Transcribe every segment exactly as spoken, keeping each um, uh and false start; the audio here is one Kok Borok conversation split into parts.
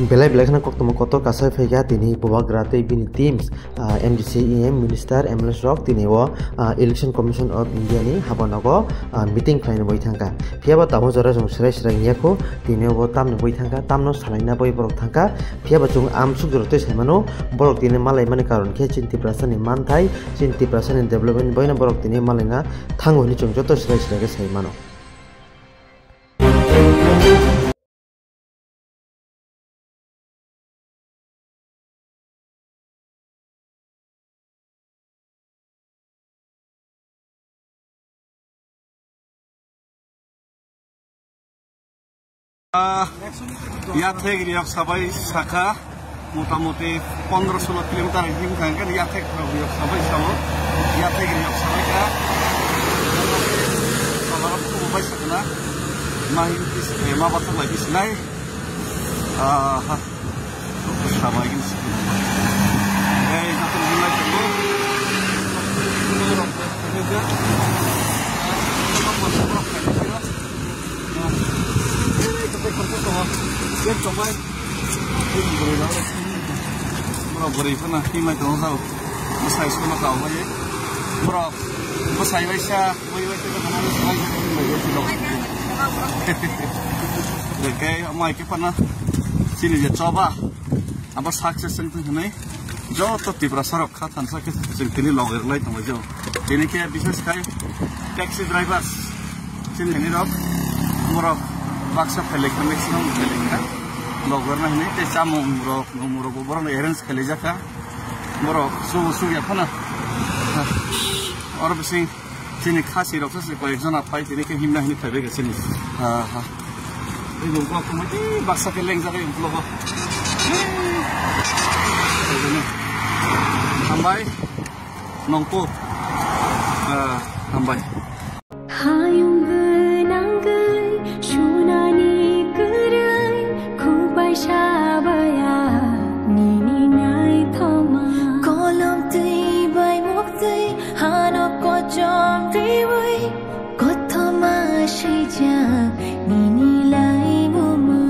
Belai belai kheno koktwma kotor kasai phaikha tini Bubagra tei bini teams, ah, M D C, E M, minister, M L A rok tini o, ah, Election Commission of India ni habanogo, ah, meeting khlaina bai thangkha. Phiya ba tamo jora chwng srai srai wngya kho, tini o bo tamni bai thangkha, tamno salaina bai borok thangkha. Phiya ba chwng amsuk jora twi sai mano, borok tini malaimani karon khe chini Tiprasa ni manthai, chini Tiprasa ni development bai no borok tini malaina thango hwnwi chwng joto srai srai khe sai mano. Ah, yathek riyok sabai sakha, motamoti pondro solo kilometer him thang khe yathek riyok sabai sao, yathek riyok sabai kha. Salarok kubai sakna, ma him kis, eh, ma bathok lai kis nai. Ah, ha. Sabai kis. Eh, jatun him lai tongo. Borok bwrwi phano himlai tongo sao. Bwsai sono kao bai. Borok bwsai bai sa, bai bai tei hwnwi sai himlai bai tei. Hwnkhe mai khe phano chini je choba abo success wngthung hwnwi joto Tiprasa rok kha thansa khe chwng tini logi rwlai tongo jo. Tini khe bises khai taxi drivers chini hini rok borok baksa phailai kha, maximum phailai kha. Logi rwna hwnwi tei chamung rok, nwng rok bo borok arrange khailai jakha. Borok sugo sugya phano. Oro bising Chini khasi rok se koyek jona phai tini khe himna hini phai bai khe chini. Ha, ha. Ei bo kok mai tei baksa khe lengjak ei ukulok o. Hambai. Nongpo. Ah, hambai. Hayung gwnang gwi sunani kwrwi, khubai sabaya nini naithoma. Kolom twi bai muktwi hano kochom twiwi, kothoma swijak nini laimuma.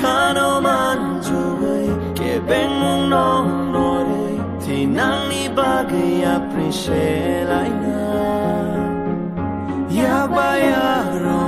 Khano manjogwi kebengmung nong norwi, thinangni bagwi apri se laina. Yakbai aro